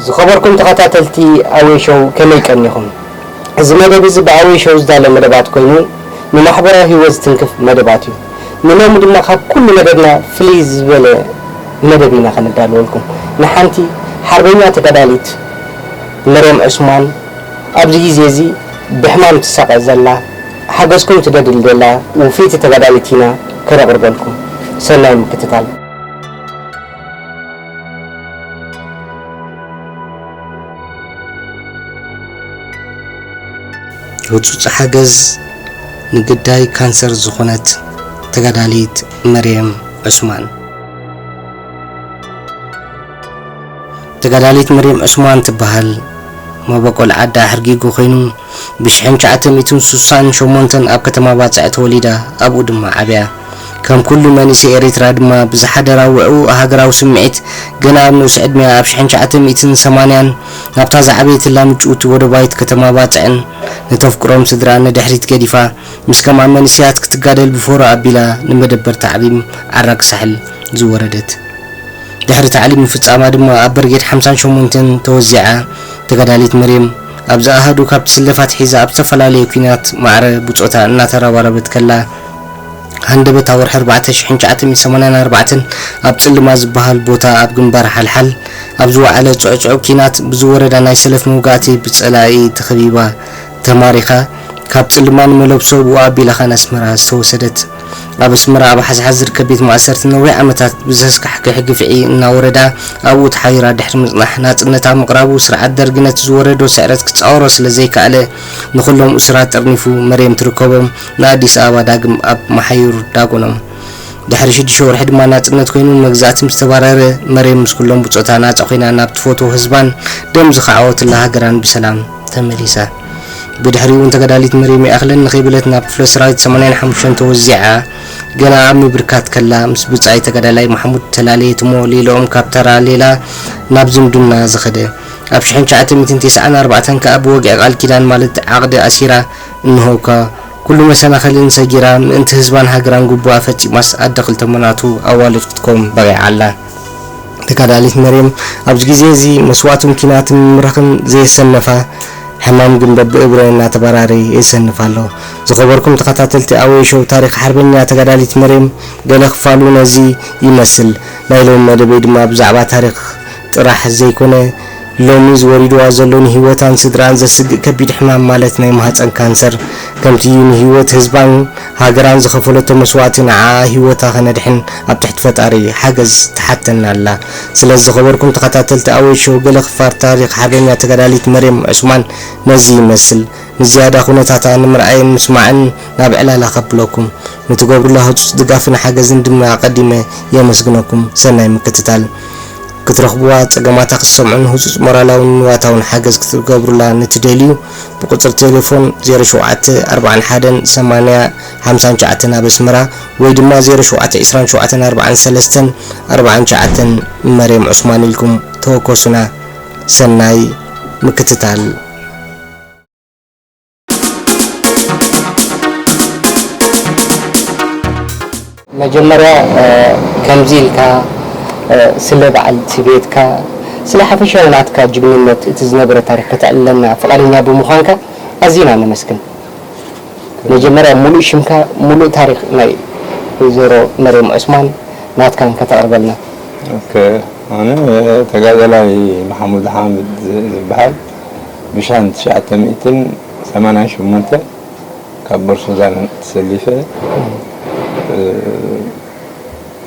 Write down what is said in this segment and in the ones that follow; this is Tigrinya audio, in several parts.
ዝኸበርኩም ተኸታተልቲ ኣወይ ሾው፣ ከመይ ቀኒኹም? እዚ መደብ እዚ ብኣወይ ሾው ዝዳለ መደባት ኮይኑ፣ ንማሕበራዊ ህይወት ዝትንክፍ መደባት እዩ። ንሎሚ ድማ ካብ ኩሉ መደብና ፍልይ ዝበለ መደብ ኢና ከነዳልወልኩም። ንሓንቲ ሓርበኛ ተጋዳሊት መርየም ዑስማን፣ ኣብዚ ግዜ እዚ ብሕማም ትሳቐ ዘላ፣ ሓገዝኩም ትደድል ዘላ ውፍይቲ ተጋዳሊት ኢና ከነቕርበልኩም። ሰናይ ምክትታል። ህጹጽ ሓገዝ ንግዳይ ካንሰር ዝኾነት ተጋዳሊት መርየም ዑስማን። ተጋዳሊት መርየም ዑስማን ትበሃል። መበቆል ዓዳ ኣሕርጊጉ ኮይኑ፣ ብሽሕን ትሽዓተ ሚእትን ስሳን ሸሞንተን ኣብ ከተማ ባጽዕ ተወሊዳ፣ ኣብኡ ድማ ዓብያ። ከም ኩሉ መንእሰይ ኤሪትራ ድማ ብዝሓደራ ውዕዉዕ ሃገራዊ ስምዒት፣ ገና ኣብ ንኡስ ዕድሚኣ ኣብ ሽሕን ትሽዓተ ሚእትን ሰማንያን ናብታ ዝዓበየትላ ምጭውቲ ወደባዊት ከተማ ባጽዕን ነተፍቅሮም ስድራ ንድሕሪት ገዲፋ፣ ምስ ከምኣ መንእሰያት ክትጋደል ብፎሮ ኣቢላ ንመደበር ታዕሊም ዓራግ ሳሕል ዝወረደት። ድሕሪ ታዕሊም ምፍጻማ ድማ ኣብ ብርጌድ ሓምሳን ሸሞንተን ተወዚዓ። ተጋዳሊት መርየም ኣብዚ ኣሃዱ ካብ ትስለፍ ኣትሒዛ ኣብ ዝተፈላለየ ኲናት ማዕረ ብጾታ እናተረባረበት ከላ፣ ሃንደበታ ወርሒ ኣርባዕተ ሽሕን ትሽዓተ ሚእትን ሰማንያን ኣርባዕተን ኣብ ጽልማ ዝበሃል ቦታ ኣብ ግንባር ሓልሓል ኣብ ዝወዓለ ጽዑጽዑ ኲናት ብዝወረዳ ናይ ሰለፍ መውጋእቲ ብጸላኢ ተኸቢባ ተማሪኻ፣ ካብ ጽልማ ንመለብሶ ብኡ ኣቢላ ኻን ኣስመራ ዝተወሰደት። ኣብ ኣስመራ ኣብ ሓዝሓዝ ዝርከብ ቤት ማእሰርቲ ነዊሕ ዓመታት ብዘስካሕክሕ ግፍዒ እናወረዳ ኣብኡ ተሓቢራ ድሕሪ ምጽናሕ፣ ናጽነታ ምቕራቡ ስርዓት ደርጊ ነቲ ዝወረዶ ስዕረት ክጻወሮ ስለ ዘይከኣለ፣ ንኹሎም እሱራት ጠርኒፉ መርየም ትርከቦም ንኣዲስ ኣበባ ዳግም ኣብ መሓዩር ዳጎኖም። ድሕሪ ሽዱሽተ ወርሒ ድማ ናጽነት ኮይኑ መግዛእቲ ምስ ተባረረ፣ መርየም ምስ ኩሎም ብጾታ ናጻ ኮይና ናብ ትፈትዎ ህዝባን ደም ዝኸዓወትላ ሃገራን ብሰላም ተመሊሳ። ብድሕሪኡ እውን ተጋዳሊት መርየም ይኣኽለኒ ከይበለት ናብ ክፍለ ሰራዊት ሰማንያን ሓሙሽተን ተወዚዓ። ገና ኣብ ምብርካት ከላ ምስ ብጻይ ተጋዳላይ ማሕሙድ ተላለየት እሞ ሌላኦም ካብ ተራ ሌላ ናብ ዝምድና ዝኸደ። ኣብ ሽሕን ትሽዓተ ሚእትን ተስዓን ኣርባዕተን ከኣ ብወግዒ ቃል ኪዳን ማለት ዓቕዲ ኣሲራ እንሆ እኳ ኩሉ መሰናኸልን ሰጊራ ምእንቲ ህዝባን ሃገራን ግቡኣ ፈጺማስ ኣደ ክልተ መናቱ ኣዋልድ ክትኮን በቒዓ ኣላ። ተጋዳሊት መርየም ኣብዚ ግዜ እዚ መስዋእቱን ኲናትን ምምራኽን ዘየሰነፋ፣ ሕማም ግን በብእብረ እናተበራረ የሰንፍ ኣሎ። ዝኸበርኩም ተኸታተልቲ ኣወይ ሾው፣ ታሪኽ ሓርበኛ ተጋዳሊት መርየም ገለ ክፋሉ ነዚ ይመስል። ናይ ሎሚ መደበይ ድማ ብዛዕባ ታሪኽ ጥራሕ ዘይኮነ፣ ሎሚ ዝወሪድዋ ዘሎ ንህይወታን ስድራኣን ዘስግእ ከቢድ ሕማም ማለት ናይ ማህጸን ካንሰር፣ ከምቲ ንህይወት ህዝባን ሃገራን ዝኸፈለቶ መስዋእቲ ንዓኣ ህይወታ ከነድሕን ኣብ ትሕቲ ፈጣሪ ሓገዝ ትሓተና ኣላ። ስለዚ ዝኸበርኩም ተኸታተልቲ ኣወይ ሾው፣ ገለ ክፋል ታሪኽ ሓርበኛ ተጋዳሊት መርየም ዑስማን ነዚ ይመስል። ንዝያዳ ኩነታታ ንምርኣይን ምስማዕን ናብ ዕላላ ከብለኩም። ንትገብሩላ ህጹጽ ድጋፍን ሓገዝን ድማ ኣቐዲመ የመስግነኩም። ሰናይ ምክትታል። ክትረኽብዋ ጸገማታ ክትሰምዑን ህጹጽ ሞራላውን ንዋታውን ሓገዝ ክትገብሩላ ንትደልዩ፣ ብቁጽሪ ቴሌፎን ዜሮ ሸውዓተ ኣርባዓን ሓደን ሰማንያ ሓምሳን ትሽዓተን ኣብ ኣስመራ ወይ ድማ ዜሮ ሸውዓተ ዕስራን ሸውዓተን ኣርባዓን ሰለስተን ኣርባዓን ትሽዓተን መርየም ዑስማን ኢልኩም ተወከሱና። ሰናይ ምክትታል። መጀመርያ፣ እ፣ ከምዚ ኢልካ፣ እ፣ ስለ በዓልቲ ቤትካ፣ ስለ ሓፈሻዊ ናትካ ጅግንነት እቲ ዝነበረ ታሪኽ ከተዕልለና ፍቓደኛ ብምዃንካ ኣዚና ነመስግን። መጀመርያ ሙሉእ ሽምካ፣ ሙሉእ ታሪኽ ናይ ወይዘሮ መርየም ዑስማን ናትካን ከተቕርበልና። ኦኬ፣ ኣነ ተጋዳላይ መሓሙድ ሓምድ ዝበሃል ብሽሕን ትሽዓተ ሚእትን ሰማንያን ሸሞንተ ካብ ቦር ሱዳን ተሰሊፈ፣ እ፣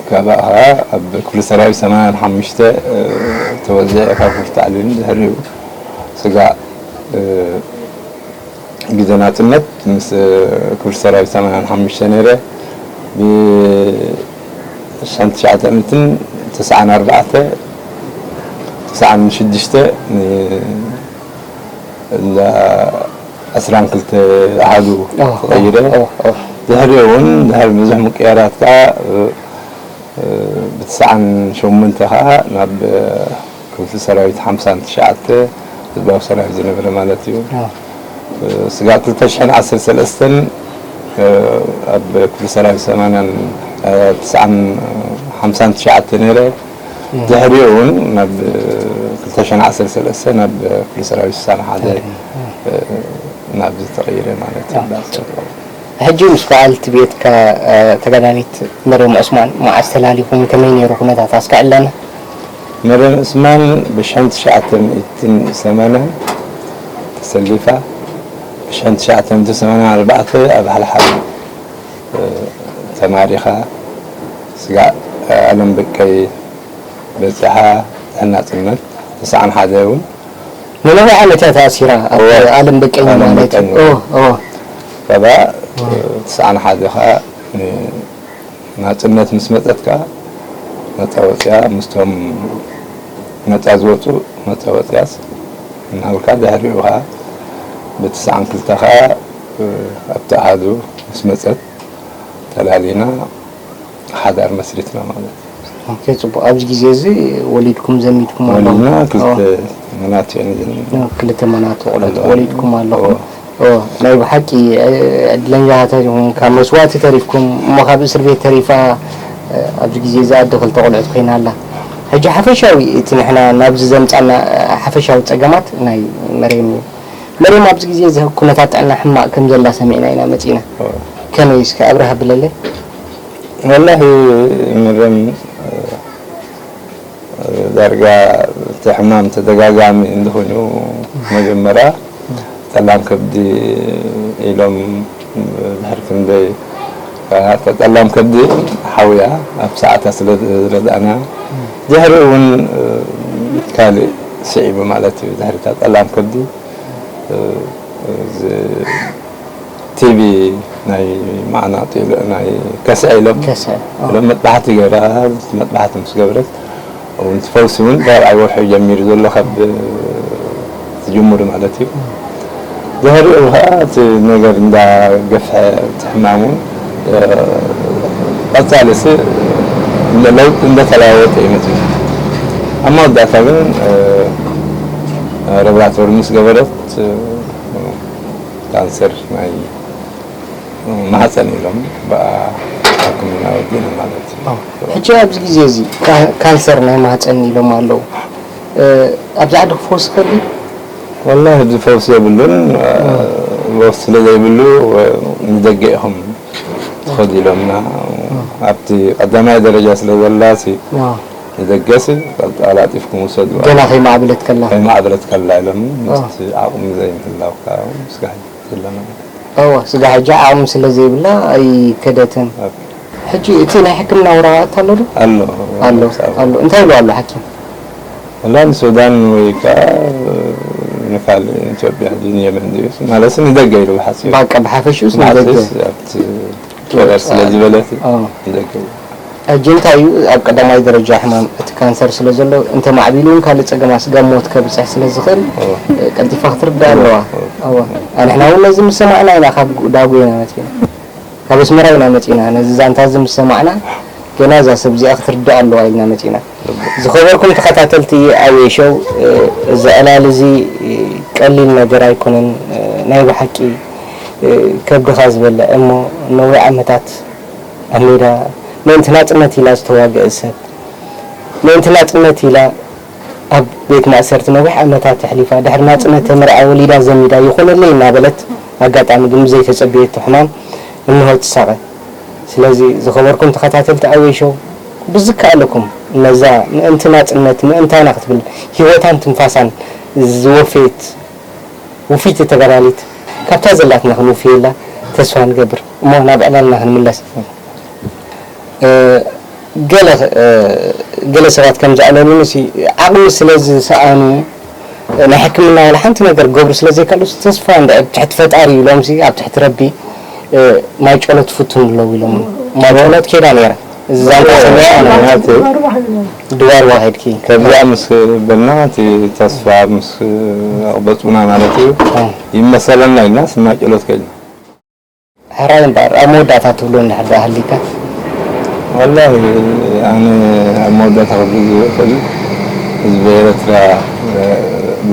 ካብኣ ኸዓ ኣብ ክፍሊ ሰራዊት ሰማንያን ሓሙሽተ፣ እ፣ ተወዚዐ ካብ ክፍሊ ታዕሊም ድሕሪኡ ስጋዕ፣ እ፣ ግዜ ናጽነት ምስ ክፍሊ ሰራዊት ሰማንያን ሓሙሽተ ነይረ። ብሽሕን ትሽዓተ ሚእትን ተስዓን ኣርባዕተ፣ ተስዓን ሽዱሽተ ን-፣ እንዳ ዕስራን ክልተ ኣሃዱ ኦ፣ ተቐይረ። ኦ፣ ኦ። ድሕሪኡ እውን ድሕሪ ብዙሕ ምቅያራት ከኣ፣ እ፣ ብተስዓን ሸሞንተ ከኣ ናብ ክፍሊ ሰራዊት ሓምሳን ትሽዓተ ህዝባዊ ሰራዊት ዝነበረ ማለት እዩ። ኣዎ። ስጋዕ ክልተ ሽሕን ዓሰርተ ሰለስተን ኣብ ክፍሊ ሰራዊት ሰማንያን ትስዓን ሓምሳን ትሽዓተ ነይረ። እም። ድሕሪኡ እውን ናብ ክልተ ሽሕን ዓሰርተ ሰለስተ ናብ ክፍሊ ሰራዊት ስሳን ሓደ ናብዚ ተቐይረ ማለት እዩ። ሕጂ ምስ በዓልቲ ቤትካ ተጋዳሊት መርየም ዑስማን መዓስ ተላሊኹም፣ ከመይ ነይሩ ኩነታት ኣስከዕለና? መርየም ዑስማን ብሽሕን ትሽዓተ ሚእትን ሰማንያን ተሰሊፋ፣ ብሽሕን ትሽዓተ ሚእትን ሰማንያን ኣርባዕተ ኣብ ሓልሓል ተማሪኻ ስጋዕ ኣለም ብቀይ በጺሓ፣ ድሕሪ ናጽነት ተስዓን ሓደ እውን ንነዊሕ ዓመት እያ ተኣሲራ ኣብ ኣለም ብቀይ ማለት እዩ። ከባ ተስዓን ሓደ ከዓ ናጽነት ምስ መጸት ከዓ ነጻ ወጽያ፣ ምስቶም ነጻ ዝወጹ ነጻ ወጽያስ እናበልካ፣ ድሕሪኡ ከዓ ብተስዓን ክልተ ከዓ ኣብቲ ኣሃዱ ምስ መጸት ተላሊና ሓዳር መስሪትና ማለት እዩ። ኦኬ፣ ጽቡቕ። ኣብዚ ግዜ እዚ ወሊድኩም ዘሚድኩም ኣለኹም? ወሊድና ክልተ መናቱ እየን እዘን። ኦ፣ ክልተ መናቱ ቆልዑት ኣለዋ። ወሊድኩም ኣለኹም? ኦ። ኦ፣ ናይ ብሓቂ፣ እ፣ ዕድለኛታት ኢኹም። ካብ መስዋእቲ ተሪፍኩም፣ እሞ ካብ እስር ቤት ተሪፋ፣ እ፣ ኣብዚ ግዜ እዚ ኣደ ክልተ ቆልዑት ኮይና ኣላ። ሕጂ ሓፈሻዊ እቲ ንሕና ናብዚ ዘምጻና፣ እ፣ ሓፈሻዊ ጸገማት ናይ መርየም እዩ። መርየም ኣብዚ ግዜ እዚ ኩነታት ጥዕና ሕማቕ ከም ዘላ ሰሚዕና ኢና መጺና። ኦ። ከመይ እስከ ኣብርህ ኣብለለይ? ወላሂ መርየም፣ እ፣ ዳርጋ እቲ ሕማም ተደጋጋሚ እንተኾይኑ፣ መጀመርያ ጠላም ከብዲ ኢሎም ድሕሪ ክንደይ፣ ጠላም ከብዲ ሓውያ ኣብ ሰዓታ ስለ ዝረዳእና፣ ድሕሪ እውን ካልእ ስዒቡ ማለት እዩ። ድሕሪ እታ ጠላም ከብዲ፣ እዚ ቲቢ ናይ ማዕናጡ ኢሎ-፣ ናይ ከስዐ ኢሎም ከስዐ፣ ኦ። ኢሎም መጥባሕቲ ይገብራ። መጥባሕቲ ምስ ገብረት እውን እቲ ፈውሲ እውን ራብዓይ ወርሒ ጀሚሩ ዘሎ ካብ ትጅምሩ ማለት እዩ። ድሕሪኡ ከዓ እቲ ነገር እንዳገፍሐ እቲ ሕማም እውን፣ እ፣ ቀጻሊ ሲ ለውጥ እንደተለዋወጠ እዩ መፅኡ። ኣብ መወዳእታ ግን፣ እ፣ ላቦራቶሪ ምስ ገበረት፣ እ፣ ካንሰር ናይ ማህፀን ኢሎም ብኣ ሕክምና ወዲእና ማለት እዩ። ኦ፣ ሕጂ ኣብዚ ግዜ እዚ ካ-፣ ካንሰር ናይ ማህፀን ኢሎም ኣለዉ። እ፣ ኣብዚ ዓዲ ክፈውስ ይኽእል ድዩ? ወላሂ እዚ ፈውሲ የብሉን። እ፣ ፈውሲ ስለ ዘይብሉ፣ እ፣ ንደገ ኢኹም ትኸዱ ኢሎምና። ኣብቲ ቀዳማይ ደረጃ ስለ ዘላ ሲ፣ ኦ። ንደገ ሲ ቀላጢፍኩም ውሰዱ። ገና ከይማዕበለት ከላ። ከይማዕበለት ከላ ኢሎም፣ ኦ። ምስቲ ዓቕሚ ዘይምህላው ከዓ ስጋዕ ዘለና። እወ፣ ስጋ ሕጂ ዓቕሚ ስለ ዘይብላ ኣይከደትን። ኣብ ሕጂ እቲ ናይ ሕክምና ወረቓቕቲ ኣሎ ዶ? ኣሎ። ኣሎ፣ ሳብ ኣሎ። እንታይ ኢሉ ኣሎ ሓኪም? ወላ ንሱዳን ወይ ከዓ ንካልእ ኢትዮጵያ ድዩ ንየመን ድዩ? ማለትስ ንደገ ኢሉ ብሓፂሩ። ባቃ ብሓፈሽኡስ ንደገ። ብሓፂሩስ ኣብቲ ኬረር ስለ ዝበለት ኣዎ። ንደገ ኢሉ። ሕጂ እንታይ እዩ ኣብ ቀዳማይ ደረጃ ሕማም እቲ ካንሰር ስለ ዘሎ እንተ ማዕቢሉ እውን ካልእ ጸገም ኣስጋብ ሞት ከብጽሕ ስለ ዝኽእል እወ። ቀልጢፋ ክትርዳእ ኣለዋ። እወ። ኣንሕና እውን ነዚ ምስ ሰማዕና ኢና ካብ ዳጎ ኢና መጺና። ካብ ኣስመራ ኢና መጺና። ነዚ ዛንታ እዚ ምስ ሰማዕና ገና እዛ ሰብ እዚኣ ክትርዳእ ኣለዋ ኢልና መጺና። ዝኸበርኩም ተኸታተልቲ ኣዌ ሾው፣ እዚ ዕላል እዚ ቀሊል ነገር ኣይኮነን። ናይ ብሓቂ ከብድኻ ዝበልዕ እሞ ነዊሕ ዓመታት ኣብ ሜዳ ምእንቲ ናጽነት ኢላ ዝተዋግአት ሰብ፣ ምእንቲ ናጽነት ኢላ ኣብ ቤት ማእሰርቲ ነዊሕ ዓመታት ኣሕሊፋ፣ ድሕሪ ናጽነት ተመርዕያ ወሊዳ ዘሚዳ ይኹነለይ እናበለት፣ ኣጋጣሚ ግን ብዘይተጸበየቶ ሕማም እንሆ ትሳቐ። ስለዚ ዝኸበርኩም ተኸታተልቲ ኣዌ ሾው፣ ብዝከኣለኩም ነዛ ምእንቲ ናጽነት ምእንታና ክትብል ህይወታን ትንፋሳን ዝወፈየት ውፍይቲ ተጋዳሊት ካብታ ዘላትና ክንውፍየላ ተስፋ ንገብር እሞ ናብ ዕላልና ክንምለስ። እ፣ ገለ፣ እ፣ ገለ ሰባት ከም ዝኣለሉኒ ሲ ዓቕሚ ስለ ዝሰኣኑ ናይ ሕክምና ዋላ ሓንቲ ነገር ክገብሩ ስለ ዘይከኣሉ ሲ ተስፋ እንድዒ ኣብ ትሕቲ ፈጣሪ ኢሎም ሲ ኣብ ትሕቲ ረቢ፣ እ፣ ማይ ጨሎት ፍቱን ኣለዉ ኢሎም። ማይ ጨሎት ኬዳ ነይራ። እዛ ዛንታ ሰሚዐ ኣነ። ናቲ ድዋርዋ ሄድኪ። ከብዛ ምስ በልና እቲ ተስፋ ምስ ኣቕበጹና ማለት እዩ። እ። ይመሰለና ኢልና ስና ጨሎት ከድና። ሕራይ እምበኣር ኣብ መወዳእታ ትብሎ እንድሕር ደኣ ሃሊካ። ወላሂ ኣነ ኣብ መወዳእታ ክብል ዝኽእል ህዝቢ ኤርትራ፣ እ፣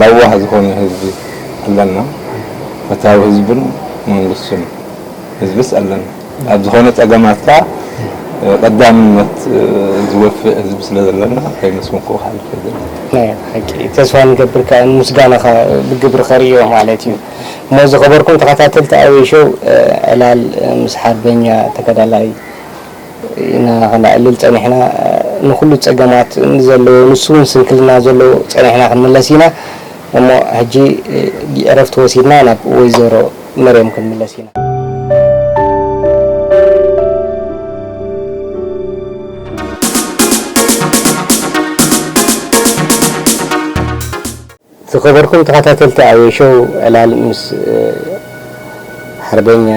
ለዋህ ዝኾነ ህዝቢ ኣለና። ፈታዊ ህዝብን መንግስቱን ህዝብስ ኣለና። ኣብ ዝኾነ ጸገማት ከኣ ቀዳምነት ዝወፍእ ህዝቢ ስለ ዘለና ከይመስመኩ ክሓልፍ ኣይደልን። ናይ ሓቂ ተስፋ ንገብር ከኣ ምስጋናኻ ብግብሪ ከርእዮ ማለት እዩ። እሞ ዝኸበርኩም ተኸታተልቲ ኣበይ ሾው ዕላል ምስ ሓርበኛ ተጋዳላይ ኢና ከነዕልል ጸኒሕና። ንኹሉ ጸገማት ዘለዎ ንሱ እውን ስንክልና ዘለዎ ጸኒሕና ክንምለስ ኢና። እሞ ሕጂ ዕረፍቲ ወሲድና ናብ ወይዘሮ መርየም ክንምለስ ኢና። ዝኸበርኩም ተኸታተልቲ ኣበይ ሾው ዕላል ምስ ሓርበኛ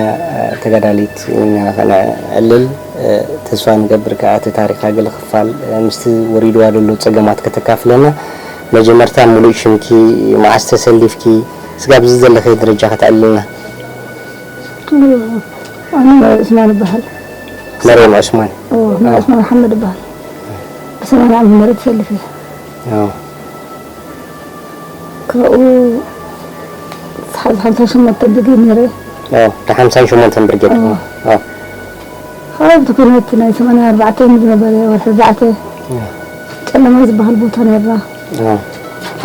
ተጋዳሊት ኢና ከነዕልል። ተስፋ ንገብር ከኣ እቲ ታሪኻ ገለ ክፋል ምስቲ ወሪድዋ ዘሎ ጸገማት ከተካፍለና። መጀመርታ ምሉእ ሽምኪ፣ መዓስ ተሰሊፍኪ፣ ስጋብ እዚ ዘለኺ ደረጃ ከተዕልልና። ኣነ መርየም ዑስማን እበሃል። መርየም ዑስማን። እዎ፣ መርየም ዑስማን መሓመድ እበሃል። ብሰማንያ ዓመት ምህረት ተሰሊፈ እየ። ኣዎ። ካብኡ ሓምሳ ሸሞንተ ብርጌድ ነይረ። ኣዎ፣ እቲ ሓምሳን ሸሞንተን ብርጌድ። ኣዎ። ኣዎ። ኣብቲ ኩነት ናይ ሰማንያ ኣርባዕተ ዝነበረ ወርሒ ኣርባዕተ ጨለማ ዝበሃል ቦታ ነይርና። ኣዎ።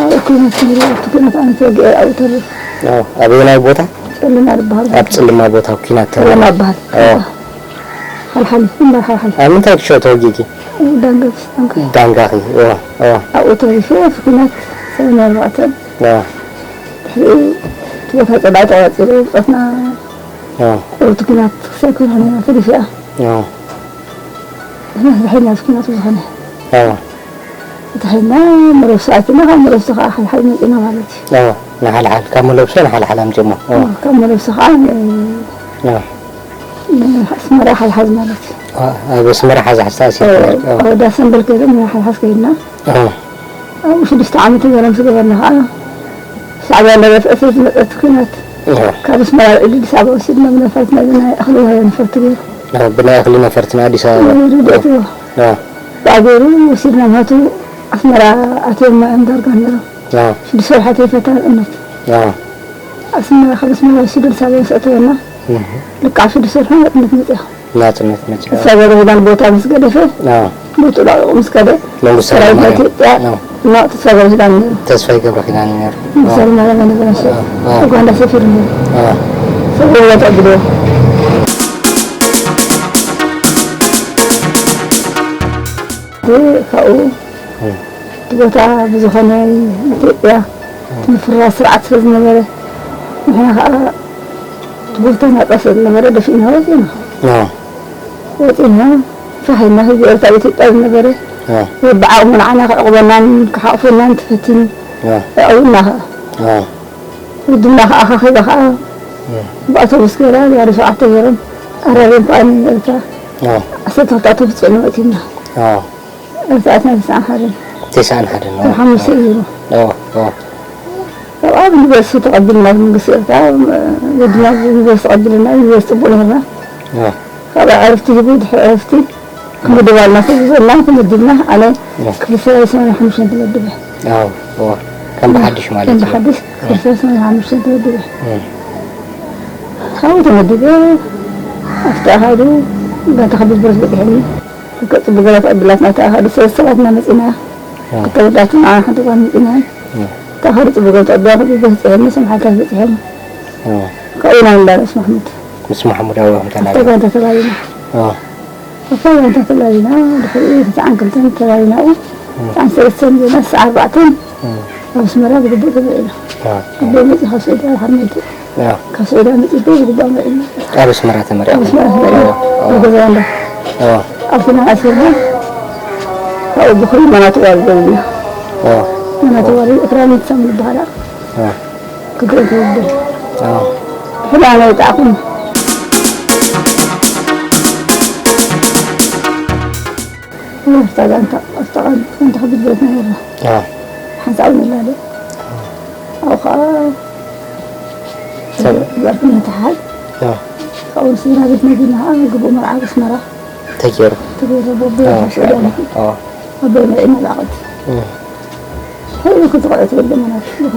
ኣብኡ ኩናት ነይሩ። ኣብቲ ኩናት ኣነ ተወጊኤ ኣብኡ ተሪፈ። ኣዎ። ኣበየናይ ቦታ? ጨለማ ዝበሃል ኣብ ቦታ። ጽልማ ቦታ ኩናት ተሪፉ። ጨለማ ዝበሃል። ኣዎ። ሓልሓል፣ ግንባር ሓልሓል። ኣብ ምንታይ ክሸው ተወጊእኪ? ዳንጋ፣ ዳንጋ። ዳንጋኺ። እዋ፣ እዋ። ኣብኡ ተሪፈ። ኣብቲ ኩናት ሰማንያ ኣርባዕተ። እዋ። ድሕሪኡ እቲ ቦታ ጸላኢ ተቆጻጺሩ፣ ብጾትና እዋ። ኣብቲ ኩናት ክሳብ ከይኮነ ኢና ተሪፈ። እዋ። ንሕና ተታሒዝና ኣብዚ ኩናት ብዝኾነ። እዋ። ተታሒዝና መለብሶ ኣቲና፣ ካብ መለብሶ ከዓ ሓልሓል መፂና ማለት እዩ። እዋ። ንሓልሓል፣ ካብ መለብሶ ንሓልሓል ኣምፂሞ። እዋ። እዋ፣ ካብ መለብሶ ከዓ ን-፣ እዋ። ንኣስመራ ሓልሓል ማለት እዩ። እዋ፣ ኣብ ኣስመራ ሓዝ ሓዝ ተኣሲሩ እዋ፣ ነይሩ። እዋ። ኣብ ዳሰንበል ከይዶም ንሓልሓል ከይድና። እዋ። ኣብኡ ሽዱሽተ ዓመት ተጋዳላይ ምስ ገበርና ከዓ ሻዕብያ እንዳደፍአት ዝመፀት ኩናት እዋ። ካብ ኣስመራ ልዕሊ ኣዲስ ኣበባ ወሲድና ብነፈርትና ብናይ እኽሊ ነፈርቲ ገይሩ። እዋ፣ ብናይ እኽሊ ነፈርቲ ንኣዲስ ኣበባ። ገይሩ ደእትዎ። እዋ። ብኣገሩ ወሲድና ምኽንያቱ ኣስመራ ኣትዮም እዮም ዳርጋ ነይሮም። እዋ። ሽዱሽተ ወርሒ ተይፈታ ናፅነት። እዋ። ኣስመራ ካብ ኣስመራ ወሲዱ ኣዲስ ኣበባ ምስ ኣተወና እህ። ልክዕ ሽዱሽተ ወርሒ ናፅነት መፂኣ። ናጽነት መጺኣ። ተስፋ ገብረኪዳን ቦታ ምስ ገደፈ፣ ኣዎ። ቦትኡ ለቒቑ ምስ ከደ፣ መንግስቱ ሰራዊት ናይ ኃይለማርያም። ኢትዮጵያ ኣዎ። እና ተስፋ ገብረኪዳን ነይሩ። ተስፋይ ገብረኪዳን ነይሩ። መንግስቱ ኣዎ። ኃይለማርያም ኣይነበረን ሽዑ። ኣዎ። ኣዎ። ኡጋንዳ ሰፊሩ ነይሩ። ኣዎ። ሰው ገዛ ተቐቢልዎ። ካብኡ እም። እቲ ቦታ ብዝኾነ ኢትዮጵያ ምፍርራስ ስርዓት ስለ ዝነበረ፣ ንሕና ከዓ እቲ ቦታ ናጻ ስለ ዝነበረ ደፊእና ወፂና። ኣዎ። ወፂና ፋሕ ኢልና ህዝቢ ኤርትራ ኣብ ኢትዮጵያ ዝነበረ ኣዎ። በብዓቕሙ ንዓና ክዕቕበናን ክሓቑፈናን ተፈቲኑ ኣዎ። የዕብና ከዓ። ኣዎ። ውድብና ከዓ ኣኻኺባ ከዓ እም። ብኣውቶቡስ ገይራ ዛሬ ሸውዓተ ገይሮም ኣራርዮም ከዓ ንኤርትራ ኣዎ። ዓሰርተ ክልተ ኣውቶቡስ ፅዕኑ መእቲና። ኣዎ። እዛ ኣትና ተስዓን ሓደን። ተስዓን ሓደን፣ ኣዎ። ሓሙሽተ እዩ። ኣዎ፣ ኣዎ። ካብኣ ብዩኒቨርሲቲ ተቐቢልና፣ መንግስቲ ኤርትራ፣ ወድና ብዩኒቨርሲቲ ተቐቢልና፣ ዩኒቨርሲቲ ጽቡቕ ነይርና። ኣዎ። ካብኣ ዕረፍቲ ሂቡ፣ ድሕሪ ዕረፍቲ ክምድባልና ተዚዘና፣ ተመዲብና፣ ኣነ ኣዎ። ክፍሊ ሰራዊት ሰማንያ ሓሙሽተ ተመዲበ። ኣዎ፣ ኣዎ። ከም ብሓድሽ ማለት ከም እዩ። ብሓድሽ ክፍሊ ሰራዊት ሰማንያ ሓሙሽተ ተመዲበ። እም። ካብኡ ተመዲበ፣ ኣብቲ ኣሃዱ፣ ጋንታ ከቢድ ብረት በጺሐኒ። ልክዕ ጽቡቕ ገዛ ተቐቢላትና፣ እታ ኣሃዱ ሰለስተ ሰባት ኢና መጺና። ኣዎ። ክልተ ኣወዳትን ንዓና ሓንቲ ጓል መጺና። ኣዎ። እታ ኣሃዱ ጽቡቕ ገዛ ተቐቢላ፣ ከቢድ ብረት በጺሐኒ፣ ሰማሓልታት በጺሐኒ። ኣዎ። ካብኡ ኢና ንላለ ምስ ማሕሙድ። ምስ ማሕሙድ፣ ኣዎ፣ ኣታ ተላለ። ጋንታ ተላሊና። ኣዎ። ኣብታ ጋንታ ተላሊና፣ ድሕሪኡ ተስዓን ክልተን ተላሊና፣ እም። ተስዓን ሰለስተን ጌና፣ ተስዓን ኣርባዕተን እም። ኣብ ኣስመራ ብግቡእ ተላኢና። ኣዎ። ኣቦይ መጺኡ ካብ ስዑዲ ዓረብ ሓርመይቲ። ኣዎ። ካብ ስዑዲ መጺኡ ብግቡእ ኣመሪዕና። ኣብ ኣስመራ ተመሪዕኩም? ኣብ ኣስመራ ተመሪዕና። ኣዎ። ኣብ ገዛ እንዳ። ኣዎ። ኣብቲ ናይ ኣስመራ፣ ካብኡ ብኽሪ መናቱ ዋሪ ገይርና። ኣዎ። መናቱ ዋሪ፣ እክራም ትሳም ዝበሃላ። ኣዎ። ክልተ ትወልደ። ኣዎ። ብሕዳ ናይ ጣዕኹም። ኣብታ ጋንታ፣ ኣብታ ጋንታ፣ ጋንታ ክብድበት ነይርና። ኣዎ። ሓንሳብ ንላለ። ኣብኡ ኸዓ ሰብ ዘርፊ ነተሓዝ። ኣዎ። ካብኡ ስድራ ቤት ነጊርና ኸዓ ግቡእ መርዓ ኣብ ኣስመራ። ተገይሩ። ተገይሩ፣ ኣቦ ኣዎ፣ ሸዳ ነጊሩ። ኣዎ። ኣቦ መርዒ መላቕት። እም። ሕዚ ክልተ ቆልዑ ተወልደ ማለት እዩ። ኣብ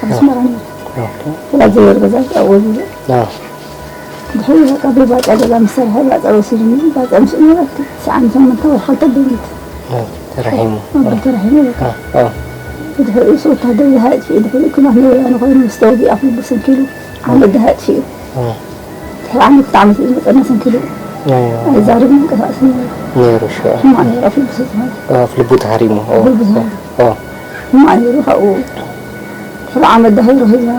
ኣዎ። ኣስመራ ነይሩ። ኣዎ። ወላጅ ዘየር ገዛ ኣብኡ ወሊዱ። ኣዎ። ድሕሪ በቃ ብባጫ ገዛ ምስ ሰርሐ፣ ባጫ ወሲዱኒ። ባጫ ምስ ነበረ ትስዓን ሸሞንተ ወይ ሓልተ ቤት ተራሒሙ። ኣቦ ተራሒሙ በቃ። ድሕሪኡ ወታደር ደሃ ኣጥፊኡ፣ ድሕሪኡ ኩናት ናይ ወያነ ኮይኑ ምስ ተወጊኡ ኣፍ ልቡ ሰንኪሉ ዓመት ደሃ ኣጥፊኡ። ድሕሪ ዓመት ክልተ ዓመት እዩ መጸና ሰንኪሉ። ኣይዛረብን ይንቀሳቐስን ነይሩ። ነይሩ፣ ሽዑ። ሕማቕ ነይሩ፣ ኣፍ ልቡ ስለ ዝኾነ። ኣፍ ልቡ ተሃሪሙ። ኣፍ ልቡ ተሃሪሙ። ሕማቕ ነይሩ። ካብኡ ድሕሪ ዓመት ደሃ ረኺብና።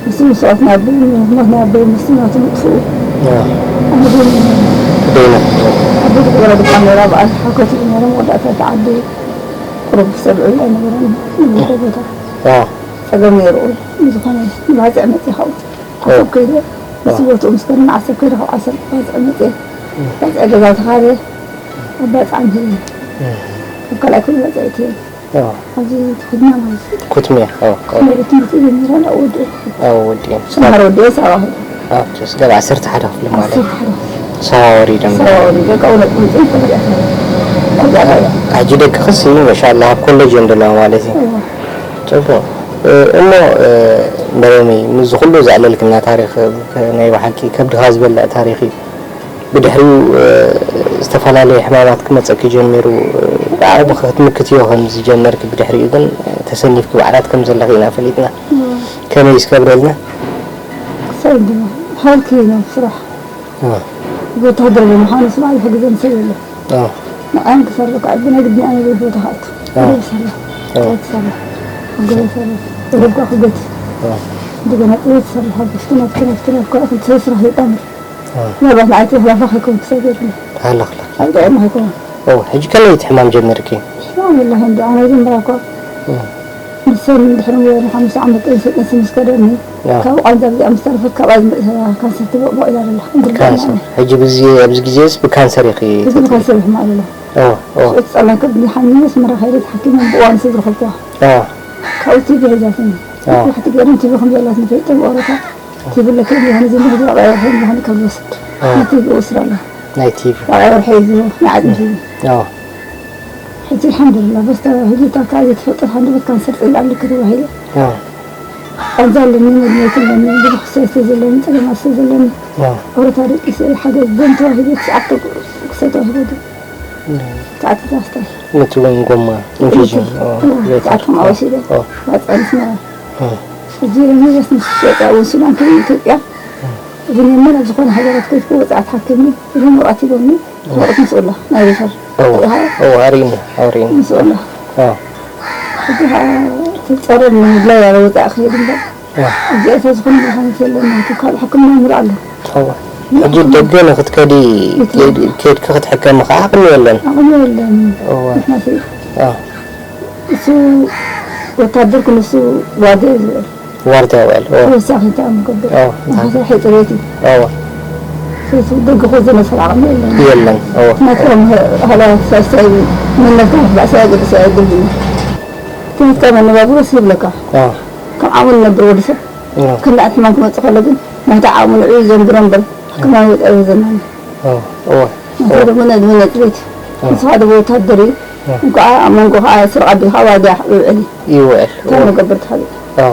ምስ መስዋእቲ ናይ ኣቦይ፣ ሞት ናይ ኣቦይ፣ ምስ ናቱ ምጥፍኡ። ኣነ ግን ደይና። ኣቦይ ዝገበረ ድኳን ነይራ፣ ብኣል ሓኮት እዩ ነይሩ፣ መወዳእታ እቲ ዓዲ ቁሩብ ክሰርዕሉ ኣይነበረን። ንብሎ ቦታ ጸገም ነይሩ። ዝኾነ ንባጽዕ መጺእ ካብኡ ዓሰብ ከይደ፣ ምስ ቦትኡ ምስ ከድና ዓሰብ ከይደ፣ ካብ ዓሰብ ባጽዕ መጺእ። ባጽዕ ገዛ ተኻርየ፣ ኣብ ባጽዕ ኣምሂርኒ። ኣብ ካልኣይ ክፍሊ ባጽዕ እትየ። ኣብዚ ትኹድና ማለት እዩ። ኩትምያ፣ ኣዎ፣ ኣዎ። መሬት ትምህርቲ ጀሚረ፣ ኣብኡ ወዲኤ። ኣዎ፣ ወዲኤ። ሽምሃር ወዲኤ ሳዋ ኸይደ። ኦኬ፣ ስጋብ ዓሰርተ ሓደ ክፍሊ ማለት እዩ። ዓሰርተ ሓደ ክፍሊ። ሳዋ ወሪደ። ሳዋ ወሪደ፣ ካብኡ ነጥቢ ምጽእ ይፈልጥ እየ። ኣብዚኣ እያ። ሕጂ ደቅኽስ እኒ መሻላ ኣብ ኮሌጅ እዮም ዘለዋ ማለት እዩ። እዋ። ጽቡቕ። እ፣ እሞ፣ እ፣ መርየመይ፣ ምስዚ ኩሉ ዘዕለልክና ታሪኽ፣ እ፣ ናይ ብሓቂ ከብድኻ ዝበልዕ ታሪኽ እዩ። ብድሕሪኡ፣ እ፣ ዝተፈላለየ ሕማማት ክመጸኪ ጀሚሩ፣ እ፣ ብዓቕምኺ ክትምክትዮ ከም ዝጀመርኪ፣ ብድሕሪኡ ግን፣ እ፣ ተሰኒፍኪ ባዕላት ከም ዘለኺ ኢና ፈሊጥና። እዋ። ከመይ እስከ ኣብረልና? ክሳይ ድማ ሓልኪ ነው ስራሕ። ኣዎ። ወታደር ብምዃኑ ስራሕ ዝሕግዘኒ ሰብ የለን። ኣዎ። ንዓይ ክሰርሕ ከዓ ብናይ ግድን ኣነ ቤት ቦታ ክኣቱ። ኣዎ። ገለ ይሰርሕ። ኣዎ። እንታይ ትሰርሕ? ኣብ ገለ ይሰርሕ። ወረድኳ ክገት። ኣዎ። እንደገና ጥቤት ትሰርሕ። ኣብ ውሽጢ ናብቲ ናብቲ ናብቲ ናብቲ ክልተ ስራሕ ይጣምር። ኣዎ። ምናልባት ንዓይ ተኽላፋ ከይከውን ክሳብ ገይሩኒ። ሃለኽለኽ። ኣብ ጥቕሚ ከይከውን። ኣዎ፣ ሕጂ ከመይ እቲ ሕማም ጀሚርኪ? ሕማም የለን እንዲ ኣነ መጀመርያ እኳ እም። ንሰን ድሕሪ ወርሒ ሓሙሽተ ዓመት ጥንሲ ጥንሲ ምስ ከደኒ፣ ኣዎ። ካብኡ ቃንዛ ብዚኣ ምስ ተረፈት፣ ካብኣ ዝመጽእ ካንሰር ትቦቕቦቕ ኢላ ዘላ። እንድርጋና ካንሰር። ሕጂ ብዚ፣ ኣብዚ ግዜስ ብካንሰር ኢኺ እዚ ተጥቂ? ብካንሰር ይሕማቕ ዘላ። ኣዎ፣ ኣዎ። ሽዑ ትጸላን ከብዲ ሓሚመ ኣስመራ ከይደ ተሓኪመ ብእዋኑ ስለ ዝረኸብኩዋ። ኣዎ። ካብኡ ቲቪ ሒዛትኒ። ኣዎ። ብታሕቲ ገይረን ቲቪ ከም ዘላትኒ ፈሊጠ ብኦሮታ። ቲቪ ኣለካ እንዲሆነ እዚ እንዲሆነ ዋቃ ወርሒ እንዲሆነ ካብ ዝወስድ። ኣዎ። ናይ ቲቪ ወስድ ኣላ። ናይ ቲቪ። ዋቃ ወርሒ እዩ ናይ ዓጽሚ ቲቪ። ኣዎ። ሕጂ ኣልሓምዱሊላህ፣ በስተ ህጂታ ካብ ዘይትፈልጦ ሃንደበት ካንሰር ጸሊኣልኪ ተባሂለ። ኣዎ። ቃንዛ ኣለኒ፣ መድመይቲ ኣለኒ፣ ብዙሕ ክሳይ ስለ ዘለኒ፣ ጸገማት ስለ ዘለኒ፣ ኣዎ። ኦሮታ ደቂሰ ሓገዝ ደም ተዋሂበ ትሽዓተ ክሳይ ተዋሂበ ደም። እም። ትሽዓተ ዛስታይ። ነቲ እውን ጎማ፣ ኢንፊዥን፣ ኢንፊዥን። ኣዎ፣ ኣዎ፣ ዘይትሓርፍ። ትሽዓተ ማወስ ኢለ። ኣዎ። ባጽዕን ስመራ። ኣዎ። ሕጂ ለሚ በስ ምስ ኢትዮጵያ እውን ሱዳን ከይደ ኢትዮጵያ። ግን የመን ኣብ ዝኾነ ሃገራት ከይድኩ ወጻኢ ትሓክምኒ ኢሎም ወረቐት ሂቦምኒ። ወረቐት ምስኡ ኣሎ ናይ ሪፈር። እወ፣ እወ፣ ኣርእዩኒ፣ ኣርእዩኒ። ምስኡ ኣሎ። ኣዎ። ሕጂ ኸዓ እቲ ጸረር ንምድላይ ያለ ወጻኢ ክኸይድ እምበር። ኣዎ። እዚኣ እታ ዝኾነ መድሃኒት የለን ናቱ፣ ካልእ ሕክምና ምሉእ ኣሎ። እወ። ሕጂ ደገ ንኽትከዲ ይትረፍ። ከይድ-፣ ከይድኪ ክትሕከሚ ኸዓ ዓቕሚ የለን። ዓቕሚ የለን። እወ። ምኽንያቱ ኣዎ። እሱ ወታደር ክንሱ ዋርድያ እዩ ዝውዕል። ዋርድያ ይውዕል፣ እዎ። ተወሳኺ እንታይ እዮም ክገብር? እዎ። ንሓሰር ሕፅሬት እዩ። እዎ። ስለዚ ደገ ክወዘ መስል ዓቕሚ የለን። የለን፣ እዎ። ናቶም ሃላዋት ሳስታይ መነካ ባእሳ ገድሰ ኣይግድን። ትምህርትካ መነባብሮ ስብለካ። እዎ። ከም ዓቕሙ ንነብር ወዲ ሰብ። እዎ። ክንዲ ሕማም ክመፅእ ከሎ ግን ናታ ዓቕሙ ንዕኡ ዘንብሮ እምበር ሕክምና ወፃኢ ወዘናኒ። እዎ፣ እዎ፣ ናታ እዎ። ደግሞ ነድሚ ነፅሬት እዩ። እዎ። ንስኻ ደግሞ ወታደር እዩ። እዎ። እንኳ ኣብ መንጎ ከዓ ስርቂ ኣቢልካ ዋርድያ ይውዕል እዩ። ይውዕል፣ እንታይ እዎ። መገብር ትፈልጥ? እዎ።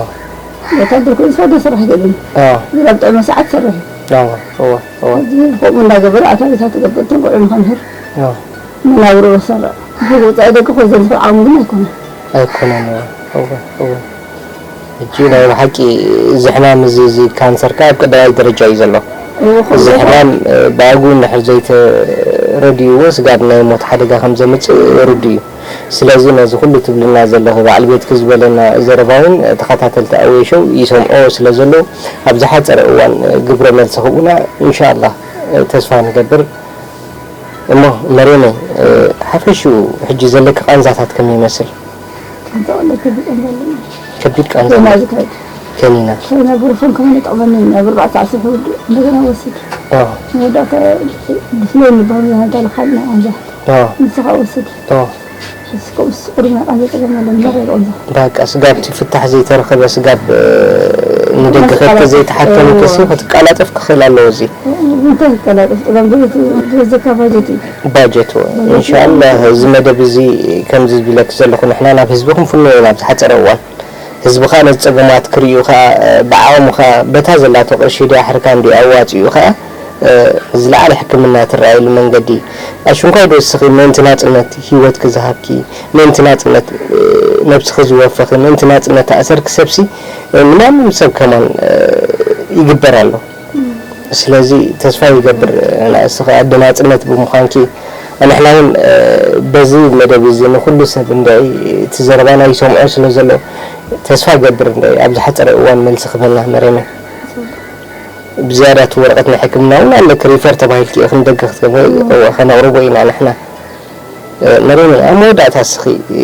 ወታደር ኮይኑ ዝፈዶ ስራሕ ይገብር። እዎ። ዝረብ ጥዕመ ሰዓት ትሰርሕ እዩ። እዎ፣ እዎ፣ እዎ። ሕጂ ከምኡ እንዳገበረ ኣታ ቤታ ትገብር፣ እቶም ቆልዑ ንኸምህር እዎ። መናብሮ ዝሰርዕ። ብወፃኢ ደገ ኮዘን ዝኽእል ዓቕሚ ግን ኣይኮነን። ኣይኮነን፣ እዎ፣ እዎ፣ እዎ። ሕጂ ናይ ብሓቂ እዚ ሕማም እዚ፣ እዚ ካንሰር ከኣ ኣብ ቀዳማይ ደረጃ እዩ ዘሎ። እዎ፣ እዚ ከምኡ ሕማም፣ እ፣ ብኣግኡ እንድሕር ዘይተረዲእዎ ስጋብ ናይ ሞት ሓደጋ ከም ዘምጽእ ርዱእ እዩ። ስለዚ ነዚ ኩሉ ትብልና ዘለኺ፣ በዓል ቤትኪ ዝበለና ዘረባ እውን ተኸታተልቲ ኣወይ ሾው ይሰምዕዎ ስለ ዘለዉ፣ ኣብ ዝሓጸረ እዋን ግብረ መልሲ ክህቡና ኢንሻኣላህ ተስፋ ንገብር። እሞ መርየመይ፣ ሓፈሽኡ ሕጂ ዘለኪ ቃንዛታት ከመይ ይመስል? ቃንዛ ወላ ከቢድ ቃንዛ ኣለኒ። ከቢድ ቃንዛ? ከኒና ዝካየድ። ከኒና? ከኒና ብሩፎን ከመን ይጠቕመኒ እዩ። ኣብ ኣርባዕተ ሰዓት ስርሑ እንደገና ወስድ። ኣዎ። መወዳእታ ብፍላይ ንባል መድሃኒት ኣለካ ናይ ቃንዛ። ኣዎ። ንስኻ ወስድ። ኣዎ። እስከ ምስ ቅድሚ ናይ ቃንዛ ጸገም ኣለኒ፣ መራ ይረቕንዛ። በቃ ስጋብ እቲ ፍታሕ ዘይተረኸበ፣ ስጋብ፣ እ፣ ንደገ ከብቲ ዘይተሓከመ ከሲ ክትቀላጠፍ ክኽእል ኣለዎ እዚ። እንታይ ክቀላጠፍ? ጸገም ድሌት፣ ድሌት ዘካ ባጀት እዩ። ባጀት፣ ባጀት። ኢንሻላህ፣ እዚ መደብ እዚ ከምዚ ዝብለኪ ዘለኹ፣ ንሕና ናብ ህዝቢ ክንፍኖ ኢና ኣብ ዝሓጸረ እዋን። ህዝቢ ከኣ ነቲ ጸገማት ክርእዩ ከኣ፣ እ፣ ብዓቕሙ ከኣ በታ ዘላቶ ቅርሺ ድያ ሕርካ እንዲ ኣዋጺኡ ከኣ፣ እ፣ ዝለዓለ ሕክምና ትረኣየሉ መንገዲ። ኣሽንኳይ ዶ እስኺ ምእንቲ ናጽነት ህይወትኪ ዝሃብኪ፣ ምእንቲ ናጽነት፣ እ፣ ነብስኺ ዝወፈኺ፣ ምእንቲ ናጽነት ተኣሰርኪ ሰብሲ፣ እ፣ ንማንም ሰብ ከማን፣ እ፣ ይግበር ኣሎ። ስለዚ ተስፋ ይገብር፣ እ፣ ንስኺ ኣደ ናጽነት ብምዃንኪ፣ ንሕና እውን፣ እ፣ በዚ መደብ እዚ ንኹሉ ሰብ እንድዒ እቲ ዘረባና ይሰምዖ ስለ ዘሎ ተስፋ ገብር እንድዒ ኣብ ዝሓጸረ እዋን መልሲ ክበና መሬመ። ብዝያዳ እቲ ወረቐት ናይ ሕክምና እውን ኣለኪ፣ ሪፈር ተባሂልኪ ኢኺ ንደገ ክትገብሪ፣ እዎ፣ ከነቕርቦ ኢና ንሕና። እ፣ መሬመ፣ ኣብ መወዳእታ እስኺ፣ እ፣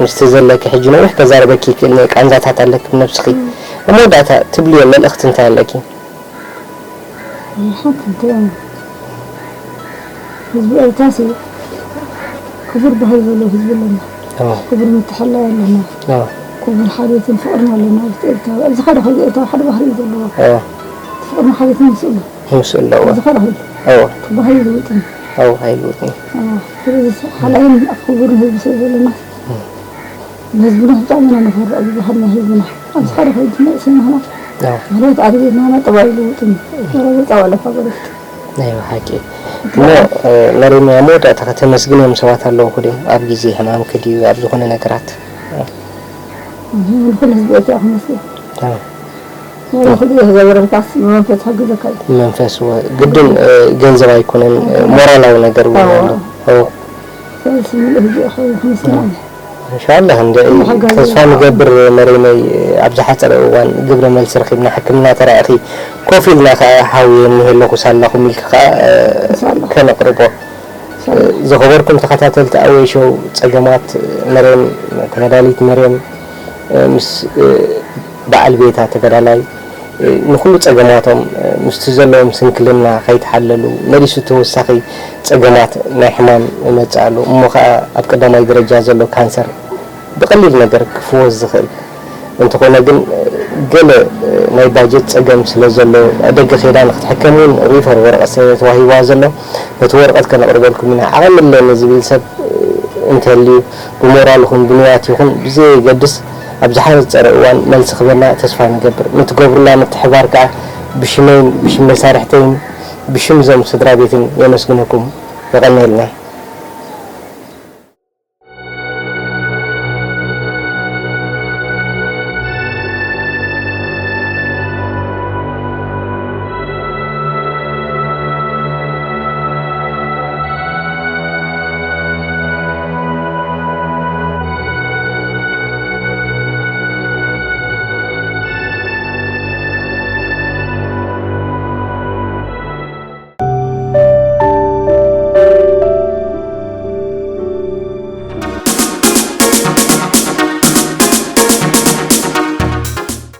ምስቲ ዘለኪ ሕጂ ነዊሕ ከዛረበኪ ይክእል፣ ቃንዛታት ኣለኪ ብነብስኺ። ኣብ መወዳእታ ትብልዮ መልእኽቲ እንታይ ኣለኪ? ሓንቲ እንታይ እዮም? ህዝቢ ኤርትራሲ ክቡር ባህሊ ዘለዎ ህዝቢ ኣለና። ኣዎ። ክቡር ምትሕልላይ ኣለና። ኣዎ። ክቡር ሓልዮትን ፍቕርን ኣለና። ውሽጢ ኤርትራ፣ ኣብዚ ሓደ ከይዱ ኤርትራ ሓደ ባህሊ እዩ ዘለዎ። ኣዎ። ፍቕርን ሓልዮትን ምስኡ ኣሎ። ምስኡ ኣለዎ። ኣብዚ ሓደ ከይዱ ኣዎ። እቲ ባህሊ ይልውጥን። ኣዎ፣ ኣይልውጥን። ኣዎ። ስለዚ ሓላይን ክቡርን ህዝቢ ስለ ዘለና፣ እም። ንህዝብና ብጣዕሚ ኢና ነኾርዕ ብባህልና ህዝብና። ኣብዚ ሓደ ከይዱ መእሰና ኸና ኣዎ። ማለት ኣድቤትና ጠባይ ይልውጥን። ወረ ገጻ ዋላ ፋ ገረፍት። ናይ ብሓቂ። እሞ፣ እ፣ መሪም፣ ኣብ መወዳእታ ከተመስግንዮም ሰባት ኣለውኹ ድዮም? ኣብ ግዜ ሕማምኪ ድዩ? ኣብ ዝኾነ ነገራት? ንኹሉ ህዝቢ ኤርትራ ከመስግን። ኣዎ። ንኹሉ ዝገበረልካስ ብመንፈስ ክሕግዘካ እዩ። መንፈስ ወ-፣ ግድን፣ እ፣ ገንዘብ ኣይኮነን፣ እ፣ ሞራላዊ ነገር እውን ኣዎ። ኣሎ። ኣዎ። ስለዚ ምሉእ ህዝቢ ኤርትራ ከመስግን እየ። እንሻላህ እንደ ተስፋ ንገብር መሬመይ፣ ኣብ ዝሓፀረ እዋን ግብረ መልሲ ረኺብና ሕክምና ተራእኺ ኮፍ ኢልና ከዓ ሓውየ እኒሀ ኣለኹ ሳላኹም ኢልኪ ከዓ፣ እ፣ እንሻላህ። ከነቕርቦ። እንሻላህ። ዝኸበርኩም ተኸታተልቲ ኣወይ ሾው፣ ፀገማት መሬም፣ ተጋዳሊት መሬም፣ እ፣ ምስ፣ እ፣ በዓል ቤታ ተጋዳላይ፣ እ፣ ንኹሉ ጸገማቶም፣ እ፣ ምስቲ ዘለዎም ስንክልና ከይተሓለሉ፣ መሊሱ ተወሳኺ ጸገማት ናይ ሕማም ይመጽእ ኣሎ። እሞ ኸኣ ኣብ ቀዳማይ ደረጃ ዘሎ ካንሰር ብቐሊል ነገር ክፍወስ ዝኽእል እንተኾነ ግን፣ እ፣ ገለ፣ እ፣ ናይ ባጀት ጸገም ስለ ዘሎ፣ ደገ ኬዳ ንክትሕከም እውን ሪፈር ወረቐት ስለ ተዋሂብዋ ዘሎ፣ ነቲ ወረቐት ከነቕርበልኩም ኢና። ዓቕሚ ኣለኒ ዝብል ሰብ፣ እ፣ እንተልዩ፣ ብሞራል ይኹን ብንዋት ይኹን ብዘየገድስ፣ ኣብ ዝሓጸረ እዋን መልሲ ክበና ተስፋ ንገብር። ንትገብሩላ ምትሕብባር ከኣ ብሽመይን ብሽም መሳርሕተይን ብሽም እዞም ስድራ ቤትን የመስግነኩም። የቐንየልና።